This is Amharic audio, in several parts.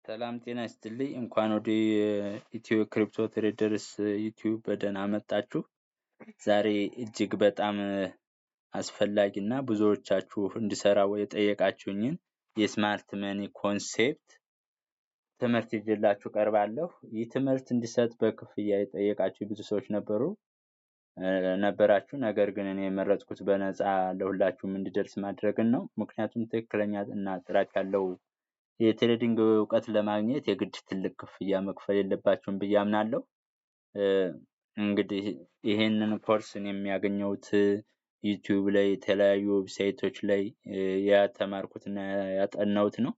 ሰላም ጤና ይስጥልኝ። እንኳን ወደ ኢትዮ Crypto Traders YouTube በደህና መጣችሁ። ዛሬ እጅግ በጣም አስፈላጊ እና ብዙዎቻችሁ እንድሰራው የጠየቃችሁኝን የ smart money concept ትምህርት ይዤላችሁ ቀርባለሁ። ይህ ትምህርት እንዲሰጥ በክፍያ የጠየቃችሁ ብዙ ሰዎች ነበራችሁ። ነገር ግን እኔ የመረጥኩት በነፃ ለሁላችሁም እንዲደርስ ማድረግን ነው። ምክንያቱም ትክክለኛ እና ጥራት ያለው የ trading እውቀት ለማግኘት የግድ ትልቅ ክፍያ መክፈል የለባችሁም ብዬ አምናለሁ። እንግዲህ ይሄንን ኮርስ እኔ የሚያገኘሁት YouTube ላይ፣ የተለያዩ website ኦች ላይ የተማርኩትና ያጠናሁት ነው።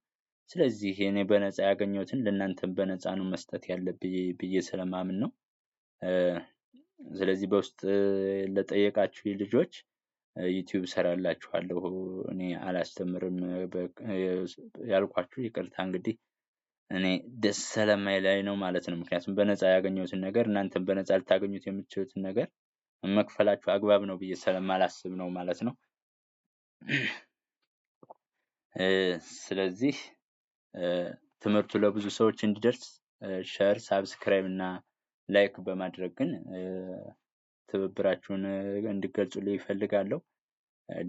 ስለዚህ እኔ በነፃ ያገኘሁትን ለእናንተም በነፃ ነው መስጠት ያለብኝ ብዬ ስለማምን ነው። ስለዚህ በውስጥ ለጠየቃችሁ ልጆች YouTube እሰራላችኋለሁ፣ እኔ አላስተምርም ያልኳችሁ ይቅርታ፣ እንግዲህ እኔ ደስ ስለማይለኝ ነው ማለት ነው። ምክንያቱም በነፃ ያገኘሁትን ነገር እናንተም በነፃ ልታገኙት የምትችሉትን ነገር መክፈላችሁ አግባብ ነው ብዬ ስለማላስብ ነው ማለት ነው። ስለዚህ ትምህርቱ ለብዙ ሰዎች እንዲደርስ share፣ subscribe እና like በማድረግ ግን ትብብራችሁን እንዲገልጹልኝ እፈልጋለሁ።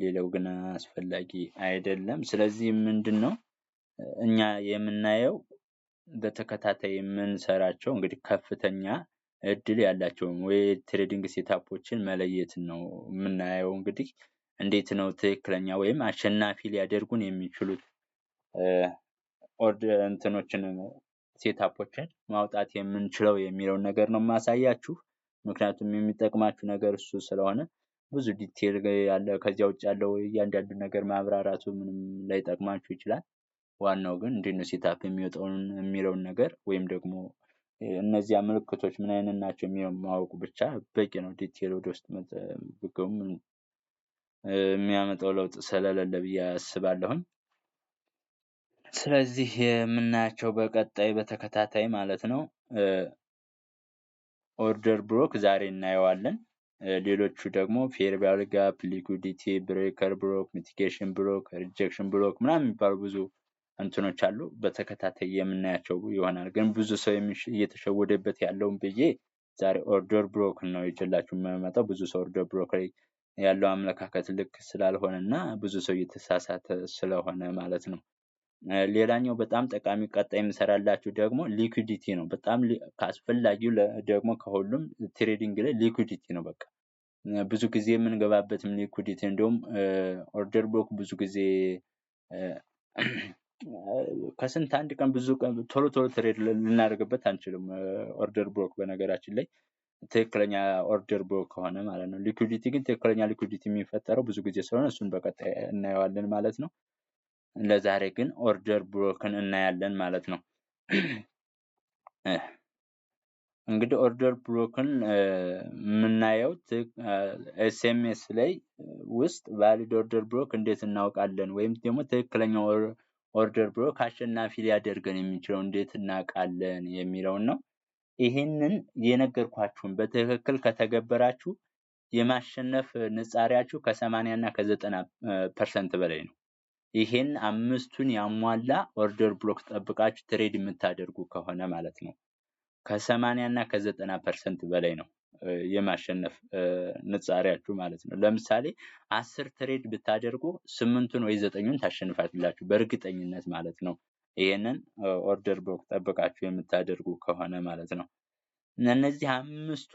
ሌላው ግን አስፈላጊ አይደለም። ስለዚህ ምንድነው እኛ የምናየው፣ በተከታታይ የምንሰራቸው እንግዲህ ከፍተኛ እድል ያላቸውን ወይ trading setup ኦችን መለየት ነው የምናየው። እንግዲህ እንዴት ነው ትክክለኛ ወይም አሸናፊ ሊያደርጉን የሚችሉት order እንትኖችን setup ኦችን ማውጣት የምንችለው የሚለውን ነገር ነው የማሳያችሁ። ምክንያቱም የሚጠቅማችሁ ነገር እሱ ስለሆነ ብዙ detail ያለ ከዚያ ውጭ ያለው እያንዳንዱ ነገር ማብራራቱ ምንም ላይጠቅማችሁ ይችላል። ዋናው ግን እንዴት ነው setup የሚወጣውን የሚለውን ነገር ወይም ደግሞ እነዚያ ምልክቶች ምን አይነት ናቸው የሚለውን ማወቁ ብቻ በቂ ነው። Detail ወደ ውስጥ ብትገቡ የሚያመጣው ለውጥ ስለሌለ ብዬ አስባለሁኝ። ስለዚህ የምናያቸው በቀጣይ በተከታታይ ማለት ነው order block ዛሬ እናየዋለን። ሌሎቹ ደግሞ fair value gap፣ liquidity፣ breaker block፣ mitigation block፣ rejection block ምናምን የሚባሉ ብዙ እንትኖች አሉ። በተከታታይ የምናያቸው ይሆናል። ግን ብዙ ሰው እየተሸወደበት ያለውን ብዬ ዛሬ order block ነው ይዤላችሁ የምመጣው። ብዙ ሰው order block ላይ ያለው አመለካከት ልክ ስላልሆነ እና ብዙ ሰው እየተሳሳተ ስለሆነ ማለት ነው። ሌላኛው በጣም ጠቃሚ ቀጣይ የምሰራላችሁ ደግሞ liquidity ነው። በጣም አስፈላጊው ደግሞ ከሁሉም trading ላይ liquidity ነው። በቃ ብዙ ጊዜ የምንገባበትም liquidity፣ እንዲሁም order block ብዙ ጊዜ ከስንት አንድ ቀን፣ ብዙ ቀን ቶሎ ቶሎ trade ልናደርግበት አንችልም። Order block በነገራችን ላይ ትክክለኛ order block ከሆነ ማለት ነው። Liquidity ግን ትክክለኛ liquidity የሚፈጠረው ብዙ ጊዜ ስለሆነ እሱን በቀጣይ እናየዋለን ማለት ነው። ለዛሬ ግን order block ን እናያለን ማለት ነው። እንግዲህ order block ን የምናየው SMC ላይ ውስጥ valid order block እንዴት እናውቃለን ወይም ደግሞ ትክክለኛው order block አሸናፊ ሊያደርገን የሚችለው እንዴት እናውቃለን የሚለውን ነው። ይህንን የነገርኳችሁን በትክክል ከተገበራችሁ የማሸነፍ ንጻሬያችሁ ከ80 እና ከ90% በላይ ነው። ይሄን አምስቱን ያሟላ order block ጠብቃችሁ trade የምታደርጉ ከሆነ ማለት ነው። ከ80 እና ከ90% በላይ ነው የማሸነፍ ንጻሬያችሁ ማለት ነው። ለምሳሌ 10 trade ብታደርጉ ስምንቱን ወይ ዘጠኙን ታሸንፋላችሁ በእርግጠኝነት ማለት ነው። ይሄንን order block ጠብቃችሁ የምታደርጉ ከሆነ ማለት ነው። እነዚህ አምስቱ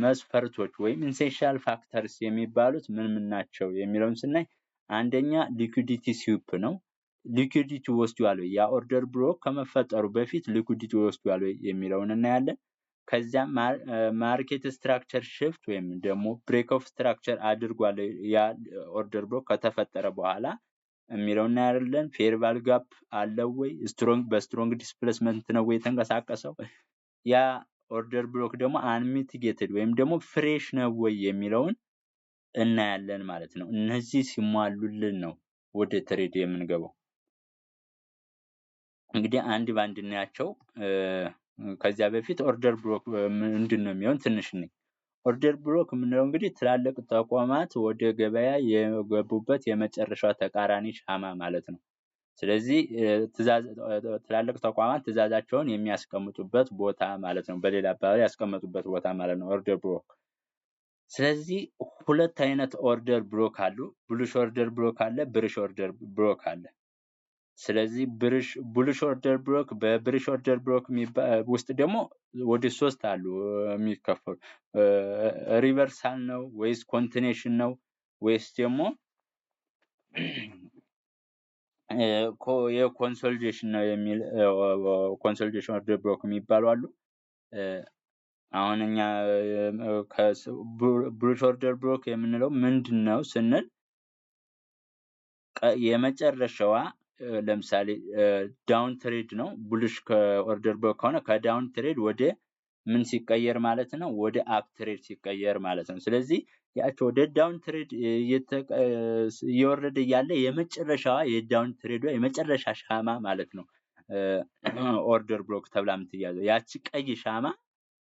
መስፈርቶች ወይም essential factors የሚባሉት ምን ምን ናቸው የሚለውን ስናይ አንደኛ liquidity sweep ነው። Liquidity ወስዷል ወይ፣ ያ order block ከመፈጠሩ በፊት liquidity ወስዷል ወይ የሚለውን እናያለን። ከዚያም market structure shift ወይም ደግሞ break of structure አድርጓል ያ order block ከተፈጠረ በኋላ የሚለው እናያለን። Fair value gap አለው ወይ፣ በ strong displacement ነው ወይ የተንቀሳቀሰው፣ ያ order block ደግሞ unmitigated ወይም ደግሞ fresh ነው ወይ የሚለውን እናያለን ማለት ነው። እነዚህ ሲሟሉልን ነው ወደ trade የምንገባው። እንግዲህ አንድ ባንድ እናያቸው። ከዚያ በፊት order block ምንድን ነው የሚሆን ትንሽ ነኝ። Order block የምንለው እንግዲህ ትላልቅ ተቋማት ወደ ገበያ የገቡበት የመጨረሻው ተቃራኒ ሻማ ማለት ነው። ስለዚህ ትዕዛዝ ትላልቅ ተቋማት ትዕዛዛቸውን የሚያስቀምጡበት ቦታ ማለት ነው። በሌላ አባባል ያስቀመጡበት ቦታ ማለት ነው order block። ስለዚህ ሁለት አይነት order block አሉ። Bullish order block አለ፣ bearish order block አለ። ስለዚህ bullish order block፣ በ bearish order block ውስጥ ደግሞ ወደ ሶስት አሉ የሚከፈሉ። Reversal ነው ወይስ continuation ነው ወይስ ደግሞ የ consolidation ነው የሚል consolidation order block የሚባሉ አሉ። አሁን እኛ bullish order block የምንለው ምንድን ነው ስንል የመጨረሻዋ ለምሳሌ down trend ነው። Bullish ከ order block ከሆነ ከ down trend ወደ ምን ሲቀየር ማለት ነው? ወደ up trend ሲቀየር ማለት ነው። ስለዚህ ያች ወደ down trend እየወረደ እያለ የመጨረሻዋ የ down trend ዷ የመጨረሻ ሻማ ማለት ነው order block ተብላ የምትያዘው ያቺ ቀይ ሻማ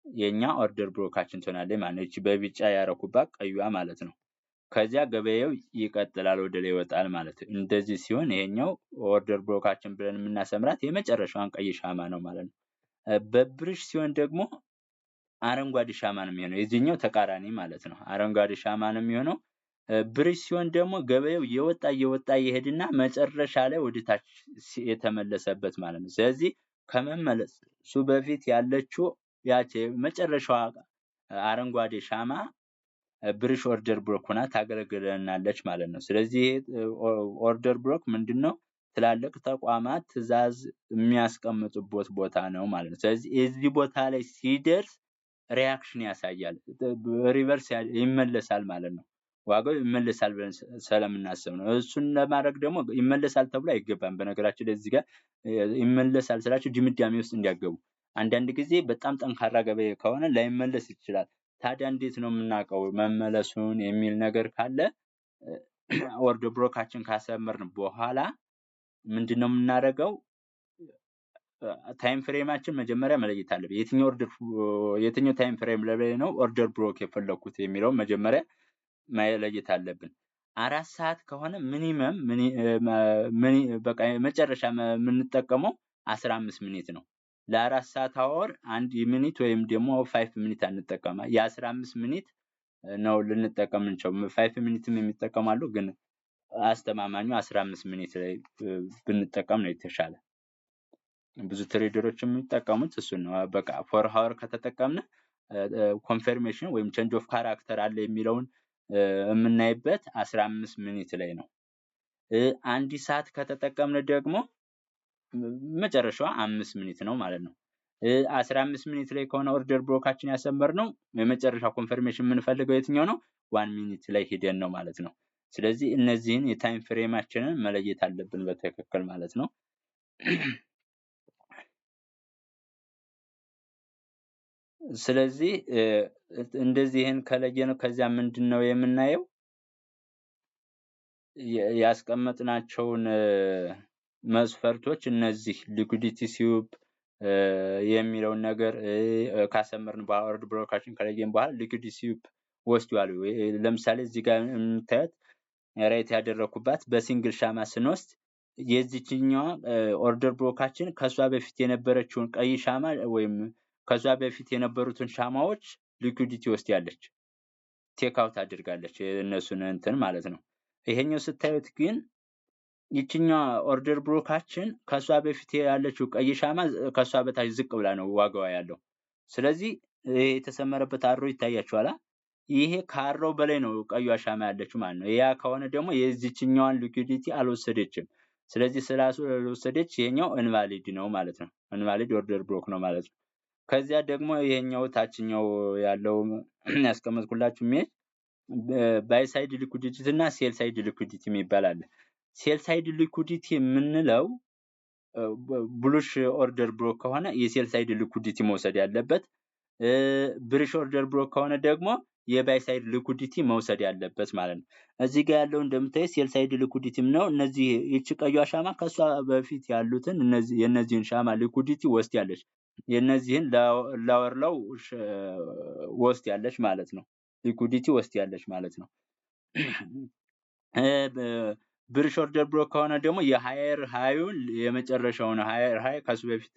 የኛ order block ኣችን ትሆናለች ማለት ነው። ይቺ በቢጫ ያረኩባት ቀዩዋ ማለት ነው። ከዚያ ገበያው ይቀጥላል፣ ወደ ላይ ይወጣል ማለት ነው። እንደዚህ ሲሆን ይሄኛው order block ኣችን ብለን የምናሰምራት የመጨረሻዋን ቀይ ሻማ ነው ማለት ነው። በ bearish ሲሆን ደግሞ አረንጓዴ ሻማ ነው የሚሆነው። የዚህኛው ተቃራኒ ማለት ነው። አረንጓዴ ሻማ ነው የሚሆነው። Bearish ሲሆን ደግሞ ገበያው እየወጣ እየወጣ ይሄድና መጨረሻ ላይ ወደ ታች የተመለሰበት ማለት ነው። ስለዚህ ከመመለሱ በፊት ያለችው ያቺ መጨረሻዋ አረንጓዴ ሻማ bearish order block ሆና ታገለግለናለች ማለት ነው። ስለዚህ order block ምንድን ነው? ትላልቅ ተቋማት ትዕዛዝ የሚያስቀምጡበት ቦታ ነው ማለት ነው። ስለዚህ እዚህ ቦታ ላይ ሲደርስ reaction ያሳያል፣ reverse ይመለሳል ማለት ነው። ዋጋው ይመለሳል ብለን ስለምናስብ ነው። እሱን ለማድረግ ደግሞ ይመለሳል ተብሎ አይገባም። በነገራችን ላይ እዚህ ጋር ይመለሳል ስላችሁ ድምዳሜ ውስጥ እንዲያገቡ። አንዳንድ ጊዜ በጣም ጠንካራ ገበያ ከሆነ ላይመለስ ይችላል። ታዲያ እንዴት ነው የምናውቀው መመለሱን የሚል ነገር ካለ order block ኣችን ካሰመርን በኋላ ምንድን ነው የምናደርገው? Time frame ኣችን መጀመሪያ መለየት አለብን። የትኛው order የትኛው time frame ላይ ነው order block የፈለኩት የሚለውን መጀመሪያ መለየት አለብን። 4 ሰዓት ከሆነ minimum በቃ መጨረሻ የምንጠቀመው 15 minute ነው። ለ4 ሰዓት hour 1 minute ወይም ደግሞ 5 minute አንጠቀማ፣ የ15 minute ነው ልንጠቀም እንችል። 5 minute ም የሚጠቀማሉ፣ ግን አስተማማኙ 15 minute ላይ ብንጠቀም ነው የተሻለ። ብዙ trader ኦች የሚጠቀሙት እሱን ነው። በቃ 4 hour ከተጠቀምን confirmation ወይም change of character አለ የሚለውን የምናይበት 15 minute ላይ ነው። 1 ሰዓት ከተጠቀምን ደግሞ መጨረሻዋ 5 minute ነው ማለት ነው። 15 minute ላይ ከሆነ order block ኣችን ያሰመርነው የመጨረሻ confirmation የምንፈልገው የትኛው ነው? 1 minute ላይ ሂደን ነው ማለት ነው። ስለዚህ እነዚህን የ time frame ኣችንን መለየት አለብን በትክክል ማለት ነው። ስለዚህ እንደዚህ ይህን ከለየነው ከዚያ ምንድን ነው የምናየው? ያስቀመጥናቸውን መስፈርቶች እነዚህ liquidity sweep የሚለውን ነገር ካሰመርን በኋላ፣ order block ኣችን ከለየን በኋላ liquidity sweep ወስዷል። ለምሳሌ እዚህ ጋር የምታዩት right ያደረኩባት በ single ሻማ ስንወስድ የዚችኛዋ order block ኣችን ከእሷ በፊት የነበረችውን ቀይ ሻማ ወይም ከሷ በፊት የነበሩትን ሻማዎች liquidity ወስዳለች፣ take out አድርጋለች የእነሱን እንትን ማለት ነው። ይሄኛው ስታዩት ግን ይችኛዋ order block ኣችን ከሷ በፊት ያለችው ቀይ ሻማ ከሷ በታች ዝቅ ብላ ነው ዋጋዋ ያለው። ስለዚህ ይሄ የተሰመረበት arrow ይታያችኋል። ይሄ ከ arrow በላይ ነው ቀዩዋ ሻማ ያለችው ማለት ነው። ያ ከሆነ ደግሞ የዚችኛዋን liquidity አልወሰደችም። ስለዚህ ስላልወሰደች ይሄኛው invalid ነው ማለት ነው። Invalid order block ነው ማለት ነው። ከዚያ ደግሞ ይሄኛው ታችኛው ያለው ያስቀመጥኩላችሁ image buy side liquidity እና sell side liquidity የሚባል አለ። Sell side liquidity የምንለው bullish order block ከሆነ የ sell side liquidity መውሰድ ያለበት፣ bearish order block ከሆነ ደግሞ የ buy side liquidity መውሰድ ያለበት ማለት ነው። እዚህ ጋር ያለው እንደምታዩት sell side liquidity ም ነው። እነዚህ ይቺ ቀዩዋ ሻማ ከሷ በፊት ያሉትን እነዚህ የእነዚህን ሻማ liquidity ወስዳለች። የእነዚህን lower low ወስዳለች ማለት ነው። Liquidity ወስዳለች ማለት ነው። Bearish order block ከሆነ ደግሞ የ higher high ኡን የመጨረሻውን higher high ከሱ በፊት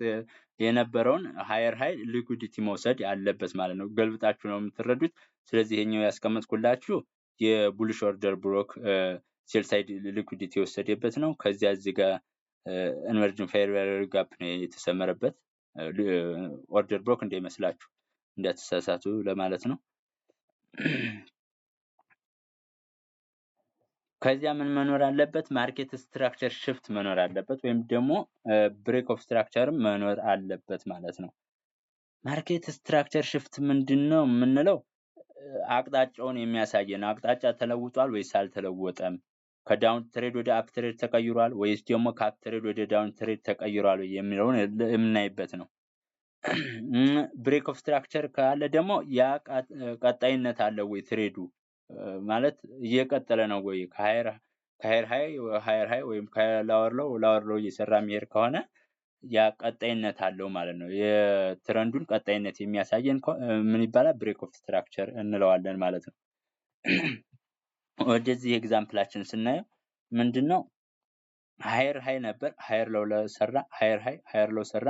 የነበረውን higher high liquidity መውሰድ ያለበት ማለት ነው። ገልብጣችሁ ነው የምትረዱት። ስለዚህ ይሄኛው ያስቀመጥኩላችሁ የ bullish order block sell side liquidity የወሰደበት ነው። ከዚያ እዚህ ጋር inversion fair value gap ነው የተሰመረበት። Order block እንዳይመስላችሁ፣ እንዳትሳሳቱ ለማለት ነው። ከዚያ ምን መኖር አለበት? Market structure shift መኖር አለበት፣ ወይም ደግሞ break of structure መኖር አለበት ማለት ነው። Market structure shift ምንድን ነው የምንለው? አቅጣጫውን የሚያሳየን አቅጣጫ ተለውጧል ወይስ አልተለወጠም? ከ down trend ወደ up trend ተቀይሯል ወይስ ደግሞ ከ up trend ወደ down trend ተቀይሯል የሚለውን የምናይበት ነው። Break of structure ካለ ደግሞ ያ ቀጣይነት አለው ወይ፣ trend ኡ ማለት እየቀጠለ ነው ወይ፣ ከ higher high higher high ወይም ከ lower low lower low እየሰራ የሚሄድ ከሆነ ያ ቀጣይነት አለው ማለት ነው። የ trend ኡን ቀጣይነት የሚያሳየን ምን ይባላል? Break of structure እንለዋለን ማለት ነው። ወደዚህ example ኣችን ስናየው ምንድን ነው? Higher high ነበር፣ higher low ሰራ፣ higher high፣ higher low ሰራ።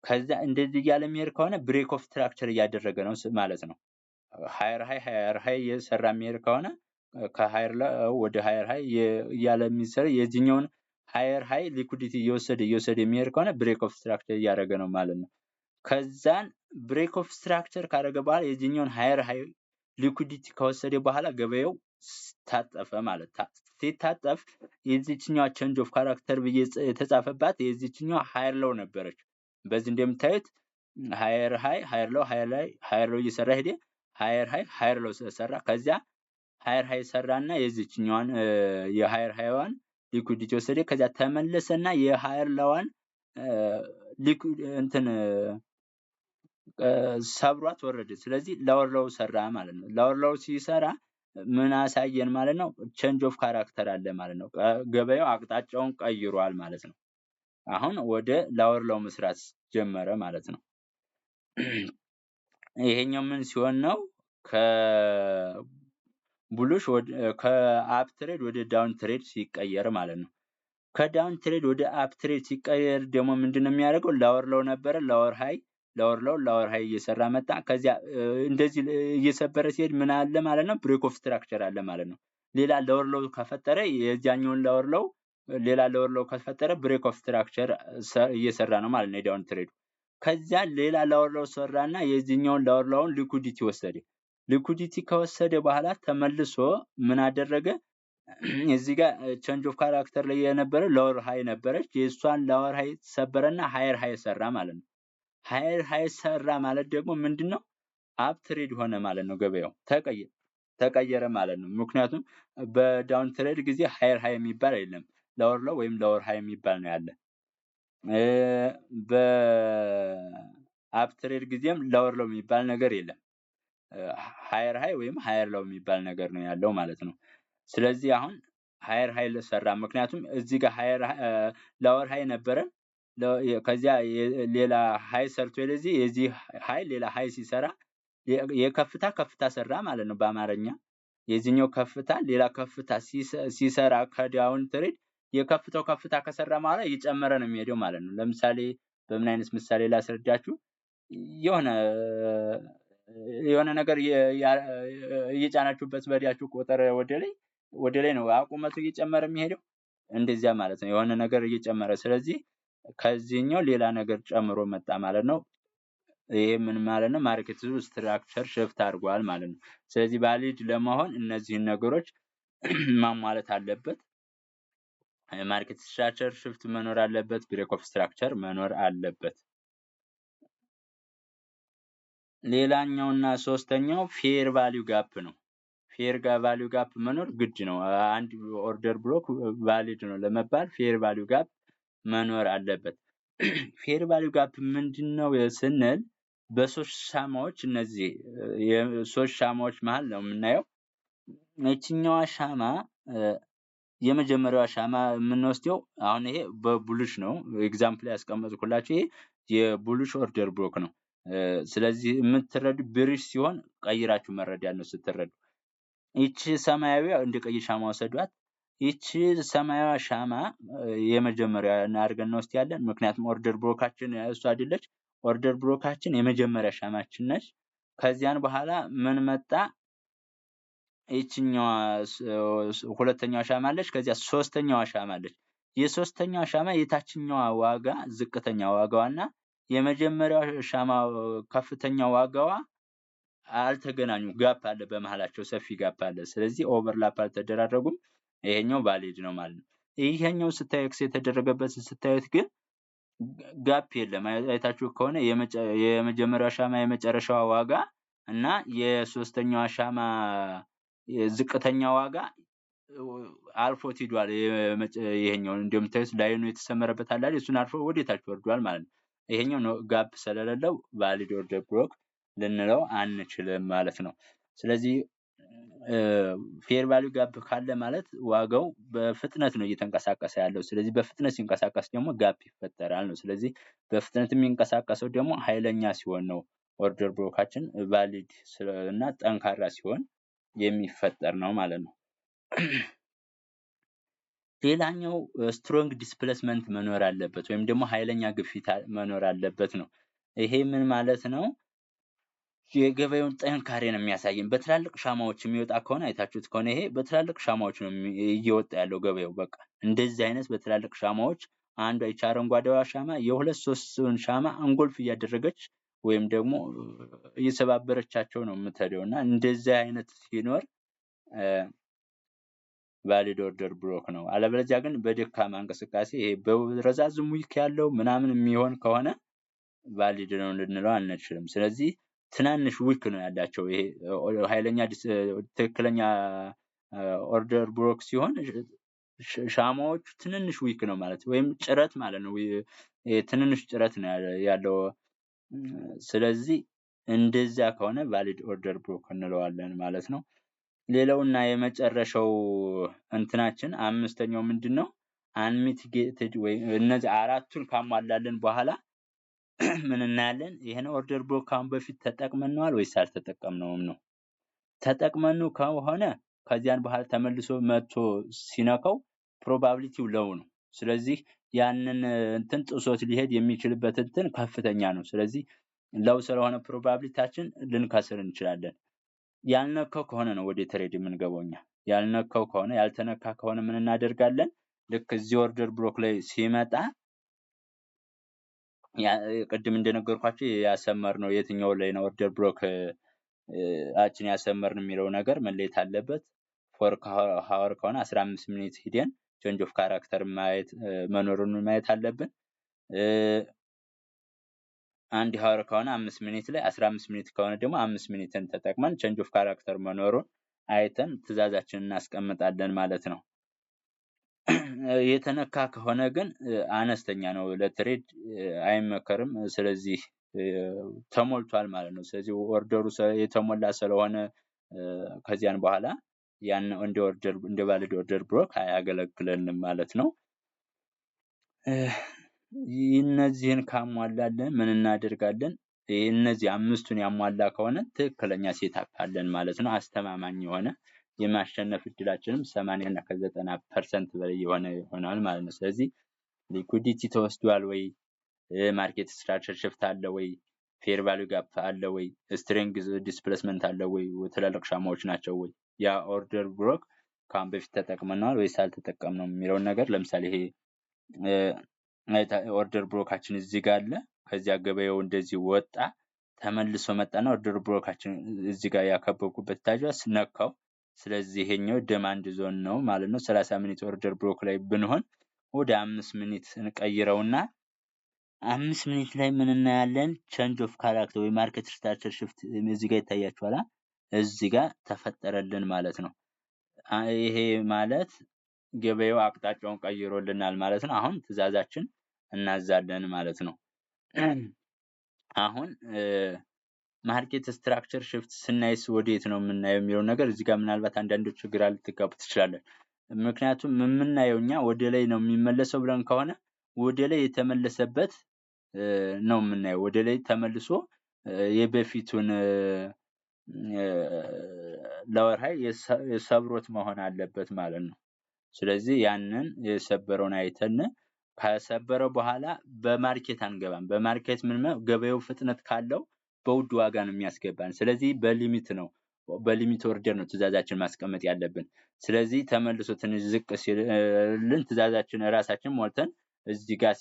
ከዛ እንደዚህ እያለ የሚሄድ ከሆነ break of structure እያደረገ ነው ማለት ነው። Higher high፣ higher high እየሰራ የሚሄድ ከሆነ፣ ከ higher low ወደ higher high እያለ የሚሰራ፣ የዚህኛውን higher high liquidity እየወሰደ እየወሰደ የሚሄድ ከሆነ break of structure እያደረገ ነው ማለት ነው። ከዛን break of structure ካደረገ በኋላ የዚህኛውን higher high liquidity ከወሰደ በኋላ ገበያው ታጠፈ ማለት። ሲታጠፍ የዚችኛዋ change of character ብዬ የተጻፈባት የዚችኛዋ higher low ነበረች። በዚህ እንደምታዩት higher high፣ higher low፣ higher high፣ higher low እየሰራ ሄደ። Higher high፣ higher low ሰራ። ከዚያ higher high ሰራና የዚችኛዋን የ higher high ዋን liquidity ወሰደ። ከዚያ ተመለሰና የ higher low ዋን liquid እንትን ሰብሯት ወረደ። ስለዚህ lower low ሰራ ማለት ነው። Lower low ሲሰራ ምን አሳየን ማለት ነው? Change of character አለ ማለት ነው። ገበያው አቅጣጫውን ቀይሯል ማለት ነው። አሁን ወደ lower low መስራት ጀመረ ማለት ነው። ይሄኛው ምን ሲሆን ነው? ከ bullish ከ up trend ወደ down trend ሲቀየር ማለት ነው። ከ down trend ወደ up trend ሲቀየር ደግሞ ምንድን ነው የሚያደርገው? Lower low ነበረ፣ lower high፣ lower low፣ lower high እየሰራ መጣ። ከዚያ እንደዚህ እየሰበረ ሲሄድ ምን አለ ማለት ነው? Break of structure አለ ማለት ነው። ሌላ lower low ከፈጠረ፣ የዚያኛውን lower low ሌላ lower low ከፈጠረ break of structure እየሰራ ነው ማለት ነው የ down trend ኡ። ከዚያ ሌላ lower low ሰራና የዚህኛውን lower low ውን liquidity ወሰደ። Liquidity ከወሰደ በኋላ ተመልሶ ምን አደረገ? እዚህ ጋር change of character ላይ የነበረ lower high ነበረች። የእሷን lower high ሰበረና higher high ሰራ ማለት ነው። Higher high ሰራ ማለት ደግሞ ምንድን ነው? Up trend ሆነ ማለት ነው። ገበያው ተቀየረ ማለት ነው። ምክንያቱም በ down trend ጊዜ higher high የሚባል የለም። Lower low ወይም lower high የሚባል ነው ያለ። በ up trend ጊዜም lower low የሚባል ነገር የለም። Higher high ወይም higher low የሚባል ነገር ነው ያለው ማለት ነው። ስለዚህ አሁን higher high ሰራ። ምክንያቱም እዚህ ጋር higher lower high ነበረ። ከዚያ ሌላ high ሰርቶ ለዚህ የዚህ high ሌላ high ሲሰራ የከፍታ ከፍታ ሰራ ማለት ነው። በአማርኛ የዚህኛው ከፍታ ሌላ ከፍታ ሲሰራ ከ down trend የከፍታው ከፍታ ከሰራ በኋላ እየጨመረ ነው የሚሄደው ማለት ነው። ለምሳሌ በምን አይነት ምሳሌ ላስረዳችሁ? የሆነ የሆነ ነገር እየጫናችሁበት በዲያችሁ ቁጥር ወደ ላይ ወደ ላይ ነው ቁመቱ እየጨመረ የሚሄደው፣ እንደዚያ ማለት ነው። የሆነ ነገር እየጨመረ፣ ስለዚህ ከዚህኛው ሌላ ነገር ጨምሮ መጣ ማለት ነው። ይሄ ምን ማለት ነው? Market structure shift አድርጓል ማለት ነው። ስለዚህ valid ለመሆን እነዚህን ነገሮች ማሟላት አለበት። Market structure shift መኖር አለበት። Break of structure መኖር አለበት። ሌላኛውና ሶስተኛው fair value gap ነው። Fair value gap መኖር ግድ ነው። አንድ order block valid ነው ለመባል fair value gap መኖር አለበት። Fair value gap ምንድን ነው ስንል በሶስት ሻማዎች፣ እነዚህ የሶስት ሻማዎች መሀል ነው የምናየው። ይችኛዋ ሻማ፣ የመጀመሪያዋ ሻማ የምንወስደው አሁን ይሄ በ bullish ነው example ያስቀመጥኩላችሁ፣ ይሄ የ bullish order block ነው። ስለዚህ የምትረዱ bearish ሲሆን ቀይራችሁ መረዳት ነው ስትረዱ። ይቺ ሰማያዊ እንደ ቀይ ሻማ ወሰዷት። ይቺ ሰማያዊ ሻማ የመጀመሪያ አድርገን እንወስዳለን። ምክንያቱም order block ኣችን እሱ አይደለች። Order block ኣችን የመጀመሪያ ሻማችን ነች። ከዚያን በኋላ ምን መጣ? ይችኛዋ ሁለተኛዋ ሻማ አለች። ከዚያ ሶስተኛዋ ሻማ አለች። የሶስተኛዋ ሻማ የታችኛዋ ዋጋ ዝቅተኛ ዋጋዋና የመጀመሪያው ሻማ ከፍተኛ ዋጋዋ አልተገናኙም። Gap አለ በመሀላቸው፣ ሰፊ gap አለ። ስለዚህ overlap አልተደራረጉም። ይሄኛው valid ነው ማለት ነው። ይሄኛው ስታዩ፣ X የተደረገበት ስታዩት ግን gap የለም። አይታችሁ ከሆነ የመጀመሪያው ሻማ የመጨረሻዋ ዋጋ እና የሶስተኛዋ ሻማ ዝቅተኛ ዋጋ አልፎት ሂዷል። ይሄኛው እንደምታዩት line ኑ የተሰመረበት አለ አይደል? እሱን አልፎ ወደ ታች ወርዷል ማለት ነው። ይሄኛው gap ስለሌለው valid order block ልንለው አንችልም ማለት ነው። ስለዚህ fair value gap ካለ ማለት ዋጋው በፍጥነት ነው እየተንቀሳቀሰ ያለው። ስለዚህ በፍጥነት ሲንቀሳቀስ ደግሞ gap ይፈጠራል ነው። ስለዚህ በፍጥነት የሚንቀሳቀሰው ደግሞ ኃይለኛ ሲሆን ነው። Order block ኣችን valid እና ጠንካራ ሲሆን የሚፈጠር ነው ማለት ነው። ሌላኛው strong displacement መኖር አለበት ወይም ደግሞ ኃይለኛ ግፊት መኖር አለበት ነው። ይሄ ምን ማለት ነው? የገበያውን ጥንካሬ ነው የሚያሳየን። በትላልቅ ሻማዎች የሚወጣ ከሆነ፣ አይታችሁት ከሆነ ይሄ በትላልቅ ሻማዎች ነው እየወጣ ያለው ገበያው። በቃ እንደዚህ አይነት በትላልቅ ሻማዎች አንዷ ይቺ አረንጓዴዋ ሻማ የሁለት ሶስቱን ሻማ engulf እያደረገች ወይም ደግሞ እየሰባበረቻቸው ነው የምትሄደው። እና እንደዚህ አይነት ሲኖር valid order block ነው። አለበለዚያ ግን በደካማ እንቅስቃሴ፣ ይሄ በረዛዝም wick ያለው ምናምን የሚሆን ከሆነ valid ነው ልንለው አንችልም። ስለዚህ ትናንሽ wick ነው ያላቸው። ይሄ ኃይለኛ ትክክለኛ order block ሲሆን ሻማዎቹ ትንንሽ wick ነው ማለት ወይም ጭረት ማለት ነው። ትንንሽ ጭረት ነው ያለው። ስለዚህ እንደዚያ ከሆነ valid order block እንለዋለን ማለት ነው። ሌላውና የመጨረሻው እንትናችን አምስተኛው ምንድን ነው? Unmitigated ወይ እነዚህ አራቱን ካሟላልን በኋላ ምን እናያለን? ይህን order block ካሁን በፊት ተጠቅመነዋል ወይስ አልተጠቀምነውም ነው። ተጠቅመነው ከሆነ ከዚያን በኋላ ተመልሶ መጥቶ ሲነካው probability ው low ነው። ስለዚህ ያንን እንትን ጥሶት ሊሄድ የሚችልበት እንትን ከፍተኛ ነው። ስለዚህ low ስለሆነ probability ያችን ልንከስር እንችላለን። ያልነካው ከሆነ ነው ወደ trade የምንገባው እኛ። ያልነካው ከሆነ፣ ያልተነካ ከሆነ ምን እናደርጋለን? ልክ እዚህ order block ላይ ሲመጣ ቅድም እንደነገርኳችሁ ያሰመርነው የትኛው ላይ ነው order block ኣችን ያሰመርን የሚለው ነገር መለየት አለበት። 4 hour ከሆነ 15 minute ሂደን change of character ማየት መኖሩን ማየት አለብን። አንድ hour ከሆነ 5 minute ላይ፣ 15 minute ከሆነ ደግሞ 5 minute ን ተጠቅመን change of character መኖሩን አይተን ትዕዛዛችንን እናስቀምጣለን ማለት ነው። የተነካ ከሆነ ግን አነስተኛ ነው፣ ለ trade አይመከርም። ስለዚህ ተሞልቷል ማለት ነው። ስለዚህ order ኡ የተሞላ ስለሆነ ከዚያን በኋላ ያን እንደ order እንደ valid order block አያገለግለንም ማለት ነው። እነዚህን ካሟላለን ምን እናደርጋለን? እነዚህ አምስቱን ያሟላ ከሆነ ትክክለኛ setup አለን ማለት ነው። አስተማማኝ የሆነ የማሸነፍ እድላችንም 80 እና ከ90% በላይ የሆነ ይሆናል ማለት ነው። ስለዚህ liquidity ተወስዷል ወይ፣ market structure shift አለ ወይ፣ fair value gap አለ ወይ፣ strong displacement አለ ወይ፣ ትላልቅ ሻማዎች ናቸው ወይ፣ ያ order block ከአሁን በፊት ተጠቅመነዋል ወይስ አልተጠቀምነውም የሚለውን ነገር። ለምሳሌ ይሄ order block ኣችን እዚህ ጋር አለ። ከዚያ ገበያው እንደዚህ ወጣ፣ ተመልሶ መጣና order block ኣችን እዚህ ጋር ያከበብኩበት ታጇስ ነካው። ስለዚህ ይሄኛው demand zone ነው ማለት ነው። 30 minute order block ላይ ብንሆን ወደ 5 minute እንቀይረውና 5 minute ላይ ምን እናያለን? Change of character ወይ market structure shift እዚህ ጋር ይታያችኋል። እዚህ ጋር ተፈጠረልን ማለት ነው። ይሄ ማለት ገበያው አቅጣጫውን ቀይሮልናል ማለት ነው። አሁን ትዕዛዛችን እናዛለን ማለት ነው። አሁን market structure shift ስናይስ ወዴት ነው የምናየው የሚለው ነገር እዚህ ጋር ምናልባት አንዳንዶቹ ግራ ልትጋቡ ትችላለን። ምክንያቱም የምናየው እኛ ወደ ላይ ነው የሚመለሰው ብለን ከሆነ ወደ ላይ የተመለሰበት ነው የምናየው። ወደ ላይ ተመልሶ የበፊቱን lower high ሰብሮት መሆን አለበት ማለት ነው። ስለዚህ ያንን የሰበረውን አይተን ከሰበረው በኋላ በ market አንገባም። በ market ምን ገበያው ፍጥነት ካለው በውድ ዋጋ ነው የሚያስገባን። ስለዚህ በ limit ነው፣ በ limit order ነው ትዕዛዛችን ማስቀመጥ ያለብን። ስለዚህ ተመልሶ ትንሽ ዝቅ ሲልን ትዕዛዛችን ራሳችን ሞልተን እዚህ ጋር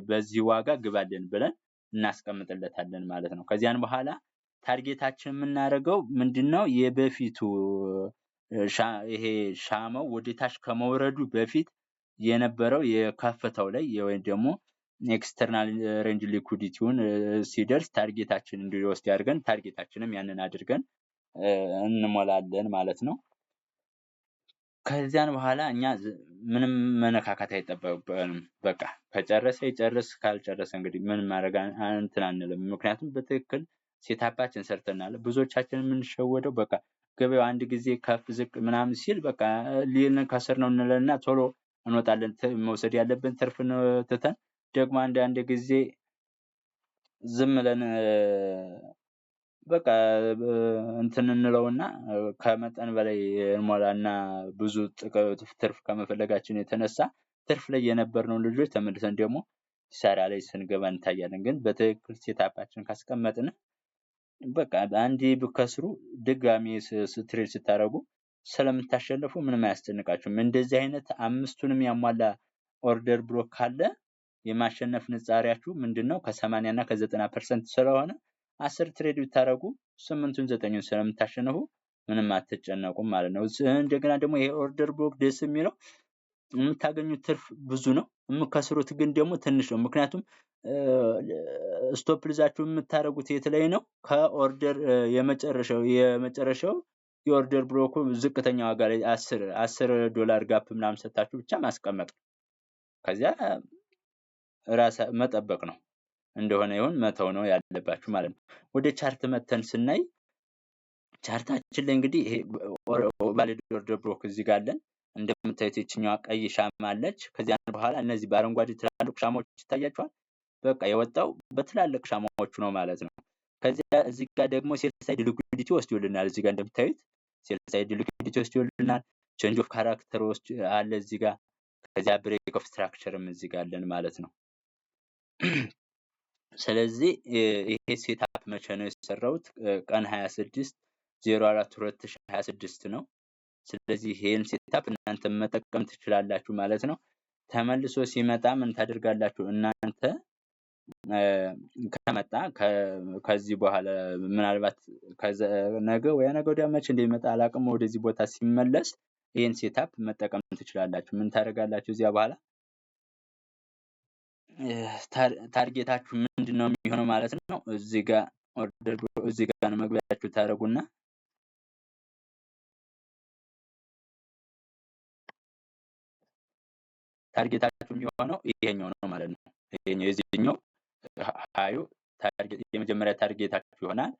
በዚህ ዋጋ ግባልን ብለን እናስቀምጥለታለን ማለት ነው። ከዚያን በኋላ target ኣችን የምናደርገው ምንድነው? የበፊቱ ይሄ ሻማው ወደ ታች ከመውረዱ በፊት የነበረው የከፍታው ላይ ወይም ደግሞ external range liquidity ውን ሲደርስ target ኣችን እንዲወስድ አድርገን target ኣችንም ያንን አድርገን እንሞላለን ማለት ነው። ከዚያን በኋላ እኛ ምንም መነካካት አይጠበቅብንም። በቃ ከጨረሰ ይጨርስ፣ ካልጨረሰ እንግዲህ ምንም ማድረግ እንትን አንልም። ምክንያቱም በትክክል setup ኣችን ሰርተናል። ብዙዎቻችን የምንሸወደው በቃ ገበያው አንድ ጊዜ ከፍ ዝቅ ምናምን ሲል በቃ ሊልን ከስር ነው እንለና ቶሎ እንወጣለን። መውሰድ ያለብን ትርፍ ትተን ደግሞ አንዳንድ ጊዜ ዝም ብለን በቃ እንትን እንለውና ከመጠን በላይ እንሞላና ብዙ ትርፍ ከመፈለጋችን የተነሳ ትርፍ ላይ የነበርነውን ልጆች ተመልሰን ደግሞ ኪሳራ ላይ ስንገባ እንታያለን። ግን በትክክል setup ኣችን ካስቀመጥን በቃ አንዴ ብከስሩ ድጋሚ trade ስታደርጉ ስለምታሸንፉ ምንም አያስጨንቃችሁም። እንደዚህ አይነት አምስቱንም ያሟላ order block ካለ የማሸነፍ ንጻሪያችሁ ምንድነው? ከ80 እና ከ90% ስለሆነ 10 trade ብታደርጉ 8ቱን 9ኙን ስለምታሸንፉ ምንም አትጨነቁም ማለት ነው። እንደገና ደግሞ ይሄ order block ደስ የሚለው የምታገኙት ትርፍ ብዙ ነው፣ የምከስሩት ግን ደግሞ ትንሽ ነው። ምክንያቱም stop loss ኣችሁ የምታደርጉት የት ላይ ነው? ከ order የመጨረሻው የ order block ኡ ዝቅተኛ ዋጋ ላይ 10 ዶላር gap ምናምን ሰጣችሁ ብቻ ማስቀመጥ ነው። ከዚያ ራስ መጠበቅ ነው፣ እንደሆነ ይሁን መተው ነው ያለባችሁ ማለት ነው። ወደ chart መተን ስናይ chart ኣችን ላይ እንግዲህ ይሄ valid order block እዚህ ጋር አለን። እንደምታዩት ይችኛዋ ቀይ ሻማ አለች። ከዚያ በኋላ እነዚህ በአረንጓዴ ትላልቅ ሻማዎች ይታያቸዋል። በቃ የወጣው በትላልቅ ሻማዎቹ ነው ማለት ነው። ከዚያ እዚህ ጋር ደግሞ sell side liquidity ወስዶልናል። እዚህ ጋር እንደምታዩት sell side liquidity ወስዶልናል። Change of character ወስድ አለ እዚህ ጋር። ከዚያ break of structure ም እዚህ ጋር አለን ማለት ነው። ስለዚህ ይሄ setup መቼ ነው የሰራሁት? ቀን 26 04 2026 ነው። ስለዚህ ይሄን setup እናንተ መጠቀም ትችላላችሁ ማለት ነው። ተመልሶ ሲመጣ ምን ታደርጋላችሁ? እናንተ ከመጣ ከዚህ በኋላ ምናልባት ነገ ወይ ነገ ወዲያ መቼ እንደሚመጣ አላውቅም። ወደዚህ ቦታ ሲመለስ ይሄን setup መጠቀም ትችላላችሁ። ምን ታደርጋላችሁ? እዚያ በኋላ target ኣችሁ ምንድነው የሚሆነው ማለት ነው። እዚህ ጋር order እዚህ ጋር ነው መግቢያችሁ ታደርጉና target ኣችሁ የሚሆነው ይሄኛው ነው ማለት ነው። ይሄኛው የዚህኛው high ኡ target የመጀመሪያ target ኣችሁ ይሆናል።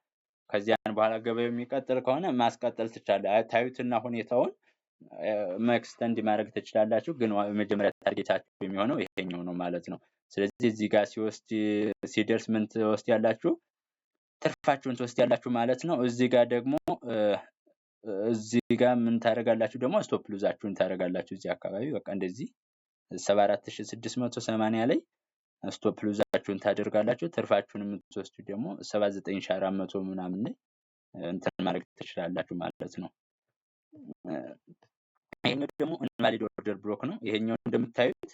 ከዚያን በኋላ ገበያው የሚቀጥል ከሆነ ማስቀጠል ትችላላችሁ። ታዩትና ሁኔታውን extend ማድረግ ትችላላችሁ። ግን የመጀመሪያ target ኣችሁ የሚሆነው ይሄኛው ነው ማለት ነው። ስለዚህ እዚህ ጋር ሲወስድ ሲደርስ ምን ትወስዳላችሁ? ትርፋችሁን ትወስዳላችሁ ማለት ነው። እዚህ ጋር ደግሞ እዚህ ጋር ምን ታደርጋላችሁ? ደግሞ stop loss ኣችሁን ታደርጋላችሁ። እዚህ አካባቢ በቃ እንደዚህ 74680 ላይ stop loss ኣችሁን ታደርጋላችሁ። ትርፋችሁን የምትወስዱ ደግሞ 79400 ምናምን ላይ እንትን ማድረግ ትችላላችሁ ማለት ነው። ይሄኛው ደግሞ invalid order block ነው። ይሄኛው እንደምታዩት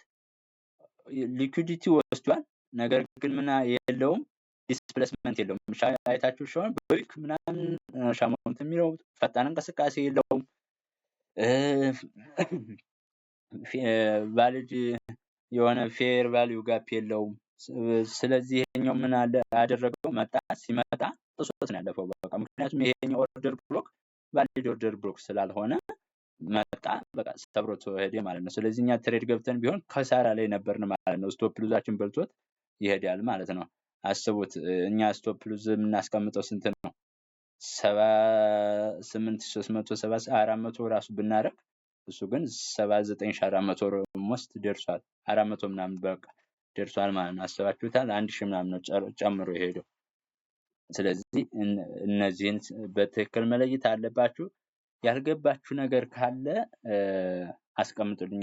liquidity ወስዷል። ነገር ግን ምን የለውም፣ displacement የለውም። አይታችሁ ሲሆን በ wick ምናምን ሻማው እንትን የሚለው ፈጣን እንቅስቃሴ የለውም። Valid የሆነ fair value gap የለውም። ስለዚህ ይሄኛው ምን አለ አደረገው መጣ፣ ሲመጣ ጥሶት ነው ያለፈው። በቃ ምክንያቱም ይሄኛው order block valid order block ስላልሆነ መጣ በቃ ሰብሮት ሄደ ማለት ነው። ስለዚህ እኛ trade ገብተን ቢሆን ከሳራ ላይ ነበርን ማለት ነው። Stop loss ኣችን በልቶት ይሄዳል ማለት ነው። አስቡት እኛ stop loss የምናስቀምጠው ስንት ነው? 78370 400 ራሱ ብናደርግ እሱ ግን 79400 almost ደርሷል። 400 ምናምን በቃ ደርሷል ማለት ነው። አስባችሁታል? 1000 ምናምን ነው ጨምሮ የሄደው። ስለዚህ እነዚህን በትክክል መለየት አለባችሁ። ያልገባችሁ ነገር ካለ አስቀምጡልኝ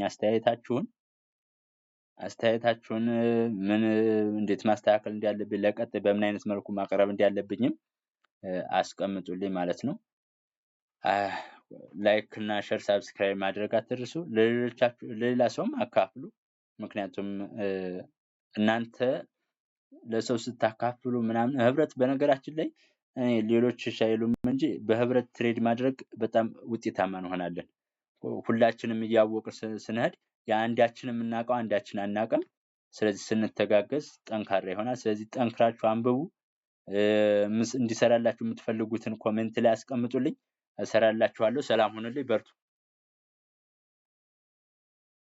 አስተያየታችሁን ምን እንዴት ማስተካከል እንዳለብኝ፣ ለቀጣይ በምን አይነት መልኩ ማቅረብ እንዳለብኝም አስቀምጡልኝ ማለት ነው። Like እና share subscribe ማድረግ አትርሱ። ለሌሎቻችሁ ለሌላ ሰውም አካፍሉ። ምክንያቱም እናንተ ለሰው ስታካፍሉ ምናምን ህብረት፣ በነገራችን ላይ እኔ ሌሎች እሺ አይሉም እንጂ በህብረት trade ማድረግ በጣም ውጤታማ እንሆናለን። ሁላችንም እያወቅን ስንሄድ የአንዳችን የምናውቀው አንዳችን አናውቅም። ስለዚህ ስንተጋገዝ ጠንካራ ይሆናል። ስለዚህ ጠንክራችሁ አንብቡ። እንዲሰራላችሁ የምትፈልጉትን comment ላይ አስቀምጡልኝ፣ እሰራላችኋለሁ። ሰላም ሁኑልኝ፣ በርቱ።